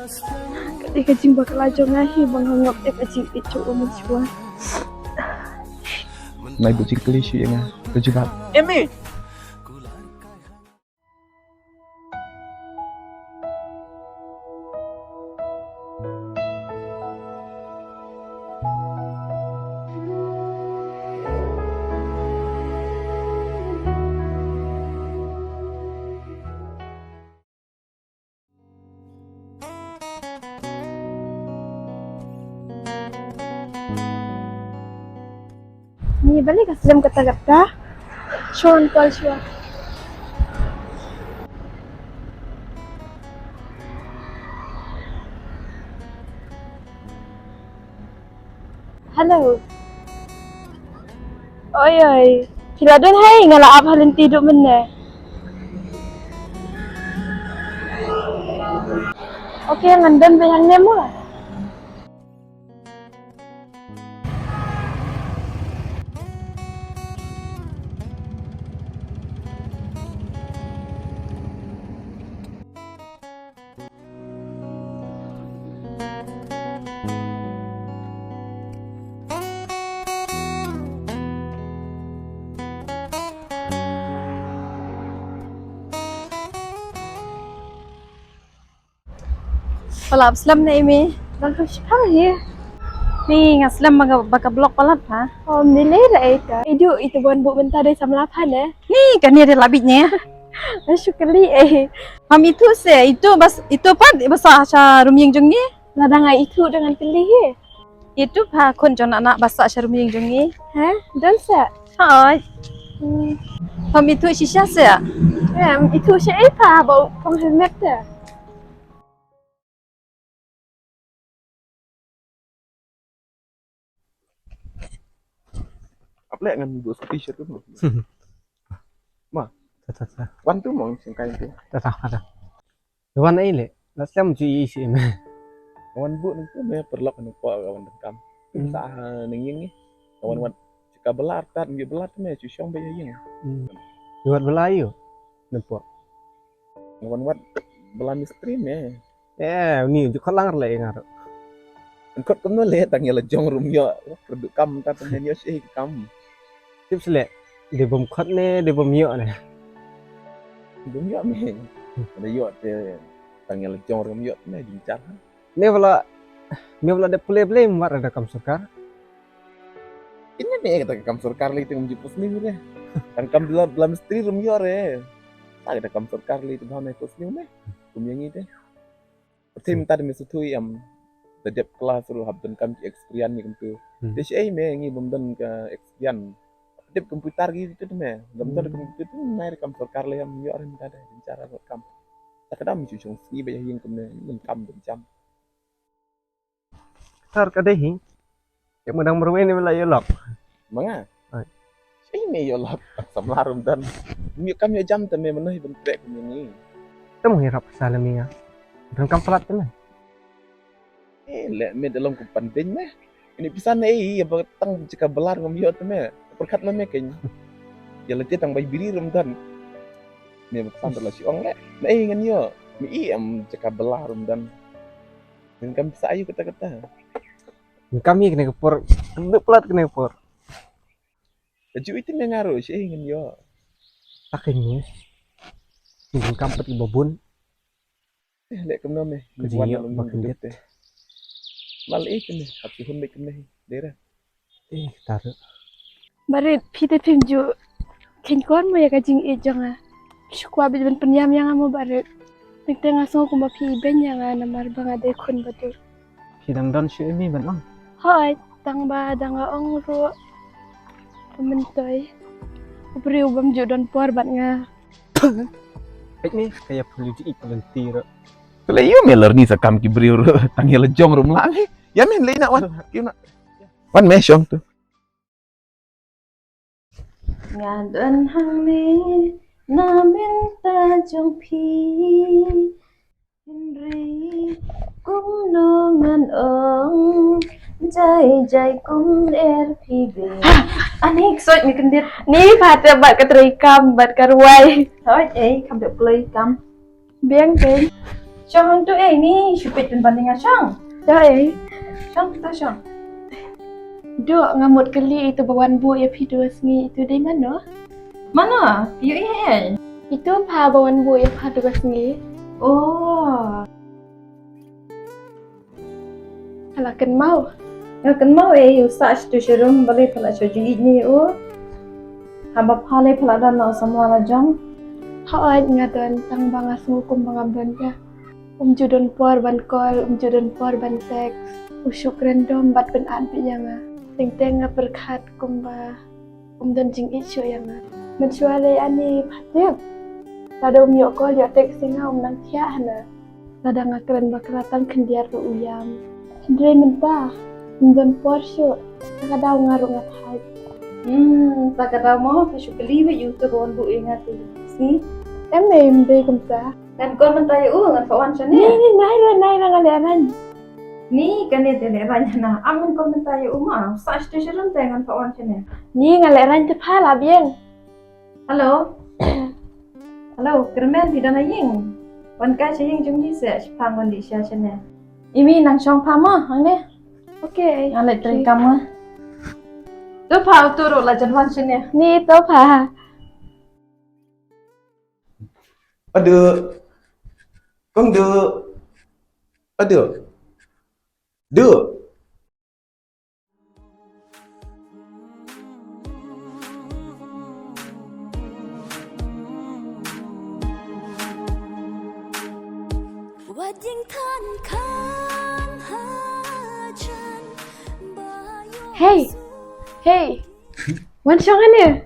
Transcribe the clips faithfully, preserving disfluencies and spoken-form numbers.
Ka dei ka jingbakla jong nga hi ba nga ngop ïa ka jingïeit jong u mynshuwa. Nai buh jingkylli shuh ïa nga. Ka jubab. Emi. Ni bali ka slem kata kata. Shon kol shwa. Hello. Oi oi. Phi la don hi, nga la ap ha lynti duh mynne. Okay, ngan don ba hangne mo. Palat slem ne imi. Bang ka shipang hi. Ni nga slem baka, baka blok palat ha. Om ni le ra ita. Idu itu buan bu benta dei samla pha ne. Ni kane dei labit ne. Shukali eh. Ham itu se, itu bas, itu pat basa sha rumying jong ni. Lada nga itu dengan kali hi. Itu pha khun jong na ba sah sha rumying jong ni. Ha? Don se? Hoi. Hmm. Ham itu shisha se? Em, itu shisha eh pha ba pang helmet te. Ap leh ngan buh screenshot tu. Ma. Ta ta ta. Wan tu mo sing kai tu. Ta ta ta. Wan ai le. La slem ju i si me. Wan buh nang tu me perlok nang po ka wan kam. Hmm. Sa nang ying ni. Wan wan. Ka belar tat ngi belar me chu shong ba ying. Hmm. Wat belar yu. Nang po. Wan wat belar mistri me. Eh, ni ju khalang le ngar. Kot kumno le tang ïa la jong rum ïoh. Perdu kam ta tang ïa shi kam. Tip sele. De bom kot ne, de bom ïoh ne. Bom ïoh me. De ïoh te tang ïa la jong rum ïoh ne jingchar. Ne wala, ne wala de pule ble mar da kam sorkar. Ini me kata kam sorkar le te ngam ji pos ni re. Tang kam bla bla mistri rum ïoh re. Ta kata kam sorkar le te bham ne pos ni me. Kum yang ite. Te mynta de me suthu ïam. Da dep klas ruh hap don kam ki experience ni kumtu. Hmm. Te shi ei me ngi bym don ka experience. Dep computer ki tu me. Bym don Hmm. computer tu nai kam sorkar le ïam ïoh re mynta de. Jingchar ruh kam. Ta ka dam shu shong sngi ba ïa ïing kumne. Ngam kam bym jam. Tar ka dei hi. Ïa ma dang marwei ne me la ïa lok. Ma nga. Ai. Shi me ïa lok. Samla rum don. Me kam ïa jam te me mano hi ban trek me ni. Te mo hi rap sa le me ïa. Don kam palat te me. Eh, le me da long kum pan ding me. Ini pisa ne ïa ba tang jaka belar ngam ïoh te me. Perkat me me ken. Ïa le te tang bai biri rum don. Me ba san la shi ong le. Me ngan ïoh. Me i am jaka belar rum don. Ngan kam pisa ayu kata kata. Ngan kam hi kane ka por. Kane plat kane ka por. Ka ju iti me nga ruh shi ngan ïoh. Tak ini. Ngan kam pat ba bun. Eh, leh kumno me. Ka jingïoh ba kyndit. Mal iti me. Hap ki hun me kumne. Dera. Eh, tar. Barit, phi te phim ju kheiñ kor mo ïa ka jingïeit jong nga. Shu kwah bit ban pynïam ïa nga mo Barit. Teng teng nga sngew kumba phi ibeiñ ïa nga namar ba nga dei khun ba dur. Phi dang don shuh ïa mi ban ong? Hooid, tang ba dang nga ong ruh. Ka myntoi. U briew bym ju don por bad nga. Peit me, ka ïa phylliew ji i ka lynti ruh. Ka leh ïa me lyrni sa kam ki briew ruh. Tang ïa la jong ruh mla me. Ïa me leh na wan. Wan me shong tu. Nga don hangne na bynta jong phi. Hynrei kumno ngan ong, jai jai kum er phi be. Ani ksoi ni kyndit. Ni pha te bad ka trei kam bad ka rwai. Thoi ei kam dep kloi kam. Biang biang. Shong hangto eh, ni shu peit pynban ïa nga shong. To eh. Shong to shong. Duh, nga mut kylli itu ba wan buh ïa phi tu ka sngi itu dei mano? Mano? Ïohi eh? Itu pha ba wan buh ïa pha tu ka sngi. Oh. Pha la kynmaw? Nga kynmaw eh, u sah shatu sharum, balei pha la shu jingïeit ïa u? Haba pha lei pha la don la u samla la jong. Hooid nga don, tang ba nga sngew kumba ngam don ïa. Um ju don por ban call, um ju don por ban text. U shu kren dom bad pynat beit ïa nga. Teng teng nga pyrkhat kumba um don jingïeit shuh ïa nga. Mynshuwa lei ani pha tip. Lada um ïoh call ïoh text ïa nga um nang thiah hana. Lada nga kren bakla tang khyndiat ruh u ïam. Hynrei mynta um don por shuh. Kata ka daw nga ruh nga thait. Hmm, kata ka daw mo, pha shu kylli beit ïa uto ba wan buh ïa nga tu. Si? Em, em dei kumta. Ngan call mynta ïa u, ngan phah wan shane. Ni, ni, nai re, nai re, nga lehraiñ. Ni, kane te lehraiñ hana. Am ngan call mynta ïa u ma. Sah shatu sharum te ngan phah wan shane. Ni, nga lehraiñ te pha la biang. Hello. Hello, kyrmen phi don ha ïing? Wan kai sha ïing jong ngi seh, shipang wan dih sha shane. Imi nang shong pha mo hangne. Okay. Nga leit trei kam nga. To pha, uto ruh la jan wan shane. Ni to pha. Adu. Kong du. Adu. Du. Hey, hey, wan shong hangne.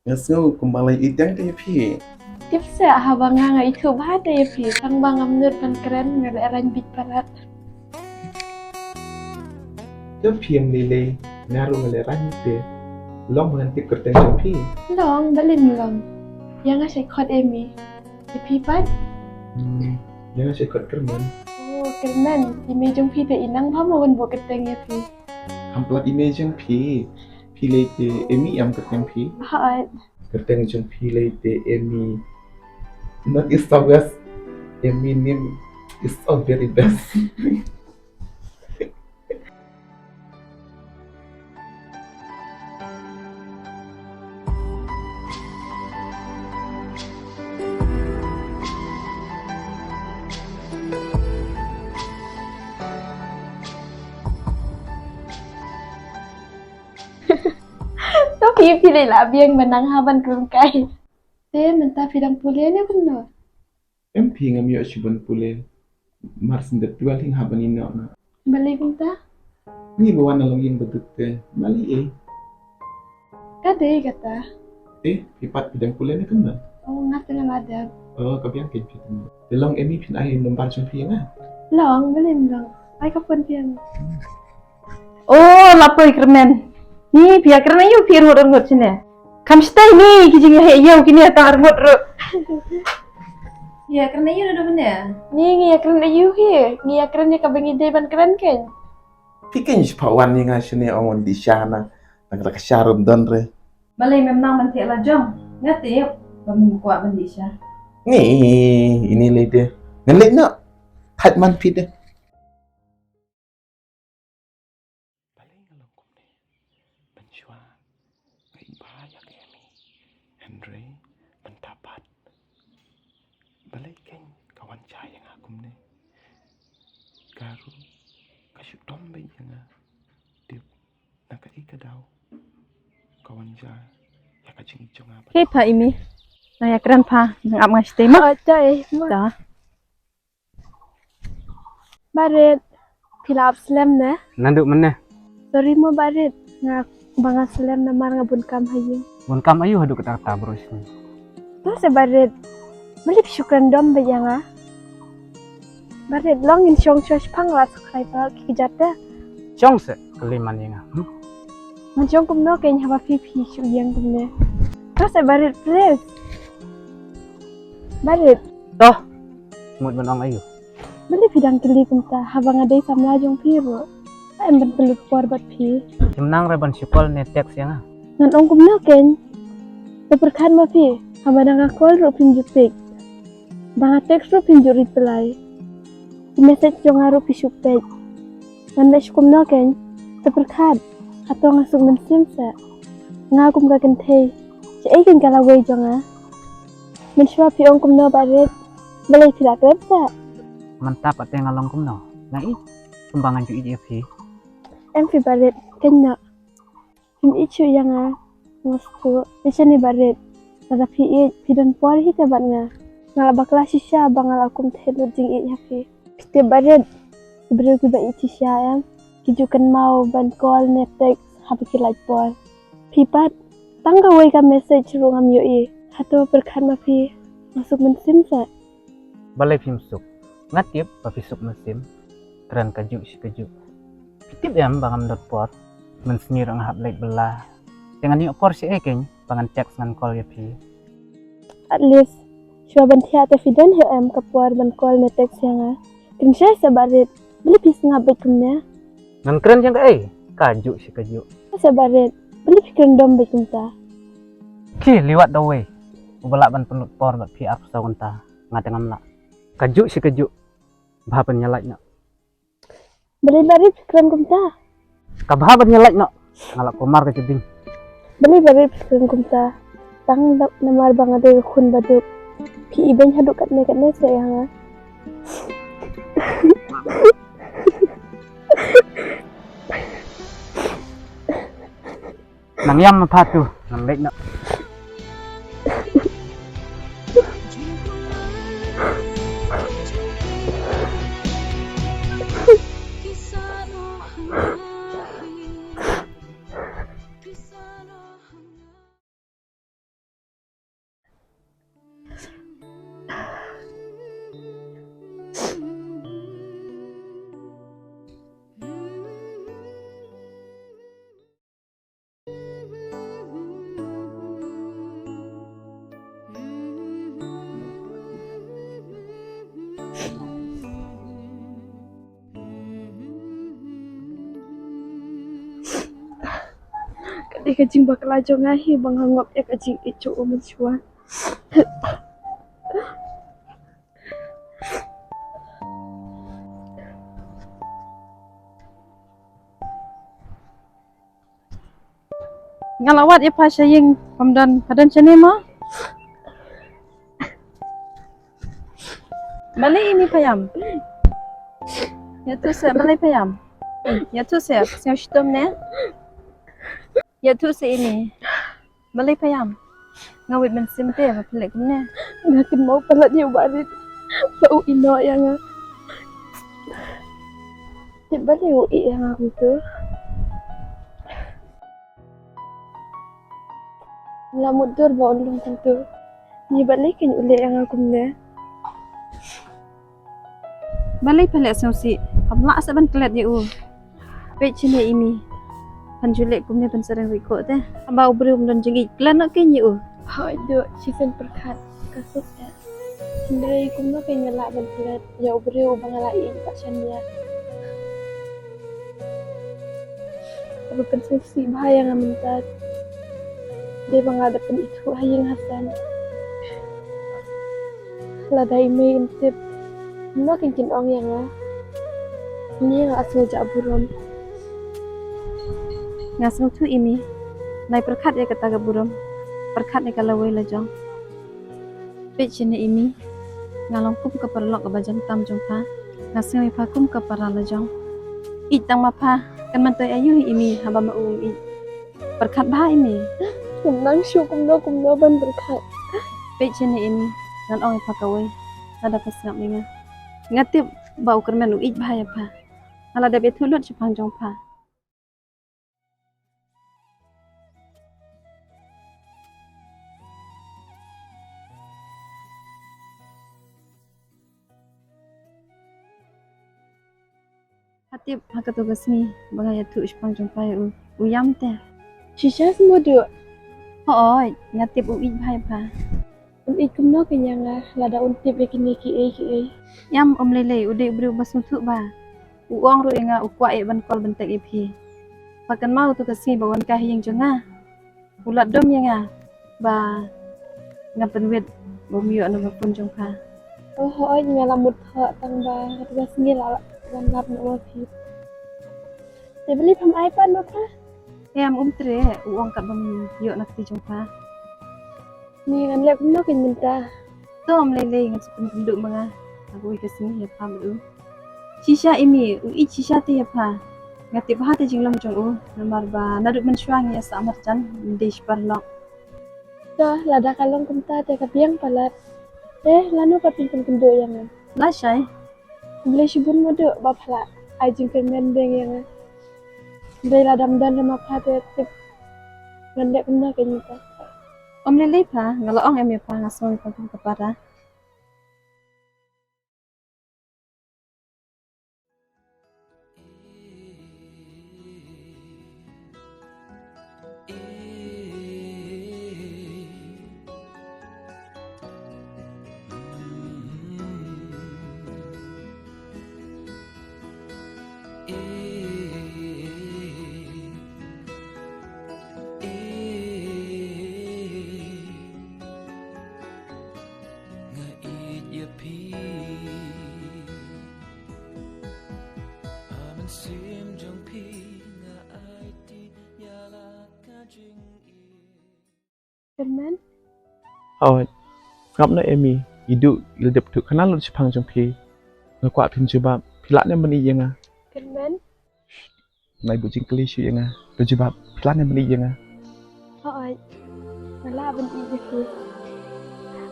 Nga sngew kumba la ïeit tang te ïa phi. Tip seh haba nga nga ithuh bha te ïa phi, tang ba ngam nud ban kren nga lehraiñ beit palat. Te phi ym lei lei, nga ruh nga lehraiñ te. Long ba ngan tip kyrteng jong phi. Long, balei ym long. Ïa nga shait khot Amy. Ïa phi pat? Hmm, ïa nga shait khot Kyrmen. Oh, Kyrmen, i mei jong phi te i nang bha mo ban buh kyrteng ïa phi. Kham palat i mei jong phi. Phi lei te Amy em kyrteng phi? Hooid. Kyrteng jong phi lei te Amy. Not is the best. Amy name is a very best. To phi, phi lei la biang ban nang ha ban krum kai. Te mynta phi dang pule ne kumno? Em phi, ngam ïoh shuh ban pule. Mar shen dep twelve hi nga hap ban ïeh noh na. Balei kumta? Ngi ba wan na long ïing ba duk te. Balei eh? Ka dei kata. Eh, phi pat phi dang pule ne kumno? Oh, nga te nga la dep. Oh, ka biang kein phi te. Te long Amy, phin ai number jong phi ïa nga? Long, balei ym long. Ai ka phone phi ïa nga. Oh, la poi Kyrmen. Ni phi ïa kren aïu phi rngut rngut shane. Kham stai ni ki jingïaheh ïew kine tang rngut ruh. Ïa kren aïu na dum ne? Ni ngi ïa kren aïu hi. Ngi ïa kren ïa kaba ngi dei ban kren kein. Phi kein shu phah wan ïa nga shane ong wan dih sha na. Tang kata ka sha ruh ym don re. Balei mem nang ban thiah la jong? Nga tip ba mem kwah ban dih sha. Ni ine lei de. Ngan leit noh. Thait man phi de. Balei nga long kumne? Mynshuwa nga ïeit bha ïa ka Amy. Hynrei mynta pat balei kein ka wan jia ïa nga kumne? Ka ruh ka shu dom beit ïa nga. Tip na kaei ka daw ka wan jia ïa ka jingïeit jong nga. Hei pha Amy, nang ïakren pha, nang ap nga shatei mo. Oh, to eh, mo. To. Barit, phi la ap slem ne? Naduh mynne? Sorry mo Barit, nga ba nga slem namar nga bun kam ha ïing. Bun kam aïu haduh katta katta bro sini? To se Barit, balei phi shu kren dom beit ïa nga? Barit, long ngin shong shuwa shipang la subscribe ki kjat te. Shong se, kylli man ïa nga. Hmm? Ngan shong kumno kein haba phi phi shu ïeng kumne. To se Barit, please. Barit. To. Mut ban ong aïu? Balei phi dang kylli kumta haba nga dei samla jong phi ruh? Em ban pynlut por bad phi. Phim nang re ban shu call ne text ïa nga? Ngan ong kumno kein? To pyrkhat ma phi, haba dang nga call ruh phim ju pick. Ba nga text ruh phim ju reply. Ki message jong nga ruh phi shu peit. Ngan leh kumno kein? Te pyrkhat, hato nga suk mynsiem sa? Nga kum ka kynthei, shaei kein ka lawei jong nga? Mynshuwa phi ong kumno Barit? Balei phi la klet sa? Mynta pat te nga long kumno? Nga ïeit kumba nga ju ïeit ïa phi. Em phi Barit, kein noh. Phim ïeit shuh ïa nga. Nga sngewthuh. Te shane Barit, lada phi ïeit, phi don por hi te bad nga. Nga la bakla shisha ba nga la kum theh lut jingïeit ha phi. Phi tip Barit, ki briew kiba ïeit shisha em, ki ju kynmaw ban call ne text haba ki lait por. Phi pat, tang kawei ka message ruh ngam ïohi. Hato pyrkhat ma phi, nga suk mynsiem sa? Balei phim suk? Nga tip ba phi suk mynsiem. Kren kajuh shi kajuh. Phi tip em ba ngam don por. Mynsngi ruh nga hap leit bylla. Te ngan ïoh por shaei kein ba ngan text ngan call ïa phi? At least shuwa ban thiah te phi don hi em ka por ban call ne text ïa nga? Kren shai sa Barit, balei phi sngap beit kumne? Ngan kren jong kaei? Kajuh shi kajuh. Sa Barit, balei phi kren dom beit kumta? Ki liwat da uwei uba lah ban pynlut por bad phi arphew saw kynta. Nga te ngam lah. Kajuh shi kajuh. Bha ban ïalait noh. Balei Barit phi kren kumta? Ka bha ban ïalait noh. Nga la kulmar ka jubing. Balei Barit phi kren kumta? Tang da namar ba nga dei ka khun baduk, phi ibeiñ haduh katne katne sa ïa nga. Nang ïam ma pha tu, ngan leit noh. Ka dei ka jingbakla jong nga hi ba nga ngop ïa ka jingïeit jong u mynshuwa. Nga la wad ïa pha sha ïing, pha don, pha don shane mo? Balei imi pha ïam? Ïathuh seh, balei pha ïam? Ïathuh seh, sngewshitom ne? Ïathuh seh imi. Balei pha ïam? Nga wit mynsiem te ba phi leh kumne. Nga kynmaw palat ïa u Barit ba u ïehnoh ïa nga. Te balei u ïeh ïa nga kumto? Nga la mutdur ba un long kumto. Ngi balei kein u leh ïa nga kumne? Balei pha leh sngewsih? Pham lah sa ban klet ïa u. Peit shane imi. Phan ju leh kumne ban sa reng rikhoh te. Haba u briew um don jingïeit klet noh kein ïa u. Hooid, shisien pyrkhat ka suk eh. Hynrei kumno kein nga lah ban klet ïa u briew uba nga la ïeit bad shaniah. Kaba pynsngewsih bha ïa nga mynta dei ba nga da pynithuh ha ïing ha sem. Lada i mei in tip, kumno kein kin ong ïa nga? Ïa nga sngew jah burom. Nga sngewthuh imi. Nai pyrkhat ïa kata ka burom. Pyrkhat ïa ka lawei lajong. Peit shane imi, nga long kum ka paralok kaba jan tam jong pha. Nga sngew ïa pha kum ka para lajong. Ïeit tang ma pha, kan myntoi aïu hi imi haba ma u um ïeit. Pyrkhat bha imi. Ngan nang shu kumno kumno ban pyrkhat. Peit shane imi, ngan ong ïa pha kawei, lada pha sngap ïa nga. Nga tip ba u kyrmen u ïeit bha ïa pha. Nga la dep ïathuh lut shaphang jong pha. Pha tip ha kato ka sngi ba nga ïathuh shaphang jong pha ïa u, u ïam te. Shisha sngewdon. Hooid, nga tip u ïeit bha ïa pha. Un ïeit kumno kein ïa nga lada un tip ïa kine kiei kiei? Ïam, um lei lei, u dei u briew ba sngewthuh bha. U ong ruh ïa nga u kwah ïa ban call ban text ïa phi. Pha kynmaw uto ka sngi ba wan kai ha ïing jong nga? U la dom ïa nga ba ngan pynwit ba um ïoh na ka phone jong pha. Oh, hooid, nga la mut thoh tang ba katba sngi la wan lap noh ma phi. Te balei pham ai pat ma pha? Em, um treh, u ong katba ym ïoh na kti jong pha. Ni ngan leh kumno kein mynta? To ym lei lei, ngan sa pynkynduh ma nga. Nga buh ïa ka sngi ïa pha bad u. Shisha Amy, u ïeit shisha te ïa pha. Nga tip bha te jinglong jong u, namar ba naduh mynshuwa ngi ïa sah marjan, ym dei shi paralok. To lada ka long kumta te ka biang palat. Eh, lano ka pynpynkynduh ïa nga? Lashai. Khublei shibun Madu ba pha la ai jingkyrmen biang ïa nga. Hynrei lada ym don ma pha te tip ngan leh kumno kein mynta. Ym lei lei pha, nga la ong em ïa pha, nga sngew ïa pha kum ka para. Nga ïeit ïa phi. Ha mynsiem jong phi nga aiti ïa la ka jingïeit. Kyrmen? Hooid. Sngap noh Amy, i duh i la dep thuh khana lut shaphang jong phi. Nga kwah phin jubab, phi lah ne ban ïeit ïa nga? Kyrmen? Nai buh jingkylli shuh ïa nga. To jubab, phi lah ne ban ïeit ïa nga? Hooid. Nga lah ban ïeit ïa phi.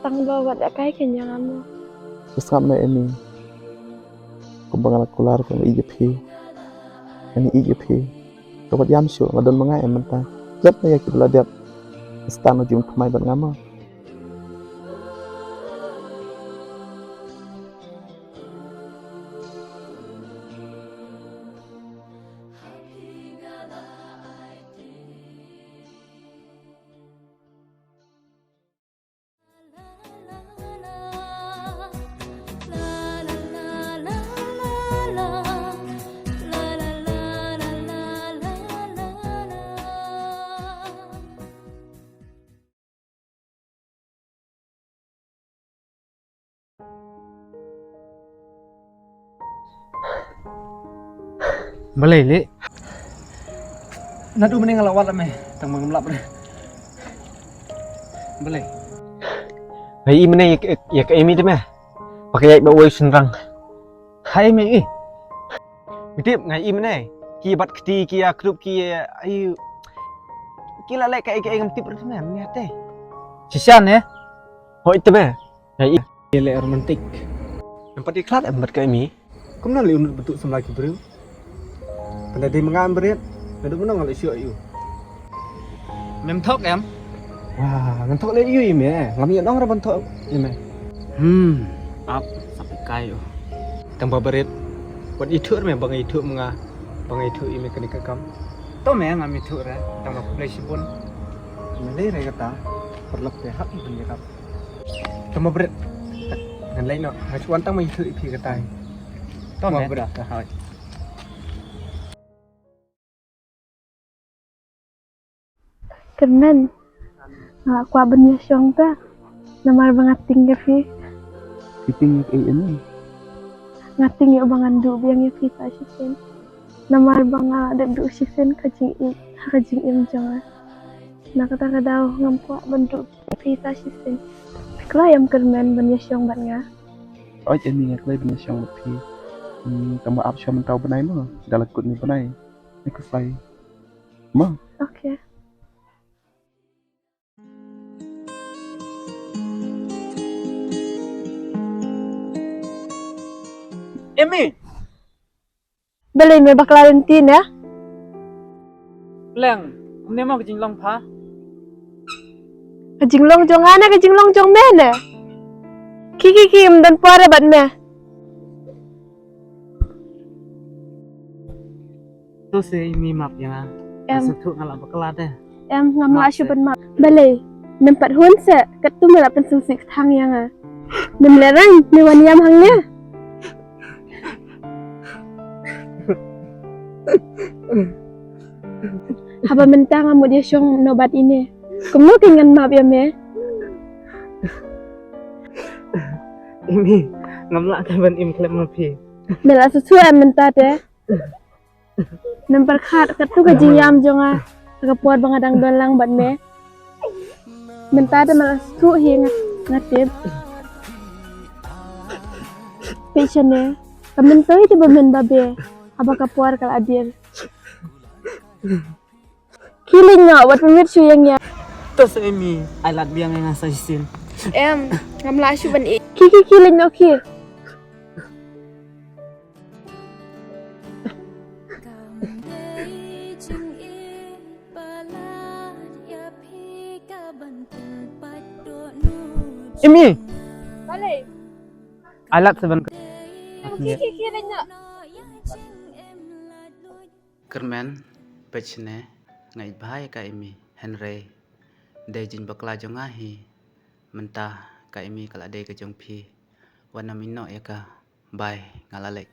Tang ba wat ïa kai kynja nga mo. To sngap noh Amy. Kumba nga la kular ba nga ïeit ïa phi. Ngan ïeit ïa phi. To wat ïam shuh, nga don ma nga em mynta. Dep na ïa kiba la dep. Stan u jingthymmai bad nga mo. Balei leh? Naduh mynne nga la wad la me, tang ba ngam lap re. Balei? Nga ïohi mynne ïa ka, ïa ka Amy te me. Ba ka ïaid bad uwei u shynrang. Hai me ïohi. Tip nga ïohi mynne. Ki bat kti ki ïa kdup ki ïa, ayu. Ki la leh kaei kaei ngam tip ruh te me, mynne te. Shisha ne? Hooid te me. Nga ïohi. Ki leh romantic. Em pat ïa khlad em bad ka Amy. Kumno leh u nud bynta samla ki briew. Pynda dei ma nga em bret. Naduh mynno nga la shu ïohi. Mem thok em? Wah, ngan thok leh ïa me. Ngam ïoh nong ra ban thok ïa me. Hmm, ap, sap ikai ïoh. Tang ba bret. Wat ithuh me ba nga ithuh ma nga. Ba nga ithuh ïa me kane ka kam. To me ngam ithuh re. Tang ba khublei shibun. Me lei re kata. Paralok te hap ïa ban ïarap. Tang ba bret. Ngan leit noh. Nga shu wan tang ba ithuh ïa phi katai. To me bret. Hooid. Kyrmen, nga kwah ban ïashong te namar ba nga tieng ïa phi. Phi tieng ïa kaei Amy? Nga tieng ïa ba ngan duh biang ïa phi sa shisien. Namar ba nga dep duh shisien ka jingïeit ha ka jingim jong nga. Na kata ka daw ngam kwah ban duh phi sa shisien. Khlaiñ em Kyrmen ban ïashong bad nga? Hooid Amy, nga khlaiñ ban ïashong bad phi. Hmm, tang ba ap shuwa mynta u bnai mo, da la kut une u bnai. Nga khlaiñ. Mo. Okay. Amy! Balei me bakla lynti ne? Pleng, kumne mo ka jinglong pha? Ka jinglong jong nga ne ka jinglong jong me ne? Ki ki ki, ym don por bad me. To se Amy map ïa nga. Em. Nga sngewthuh nga la bakla te. Em, ngam lah shuh ban map. Balei? Mem pat hun se, katto me la pynsngewsih kthang ïa nga. Mem lehraiñ, me wan ïam hangne. Haba mynta nga mut ïashong noh bad ine. Kumno kein ngan map ïa me? Amy, Ngam lah te ban im khlem ma phi. Me la sngewthuh em mynta te? Namar khat katto ka jingïam jong nga ha ka por ba nga dang don lang bad me. Mynta te me la sngewthuh hi nga, nga tip. Phi shane ka myntoi te ba men ba be haba ka por ka la dien. Khie leit noh, wat pynmih shuh ïa nga. To sa Imi, ai lad biang ïa nga sa shisien. Em, ngam lah shuh ban ïeit. Khie khie khie leit noh khie. Imi. Balei? Ai lad sa ban. Khie khie khie leit noh. Kyrmen, peit shane, nga ïeit bha ïa ka Imi, hynrei dei jingbakla jong nga hi, mynta ka Imi ka la dei ka jong phi. Wat nym ïehnoh ïa ka. Bye, nga la leit.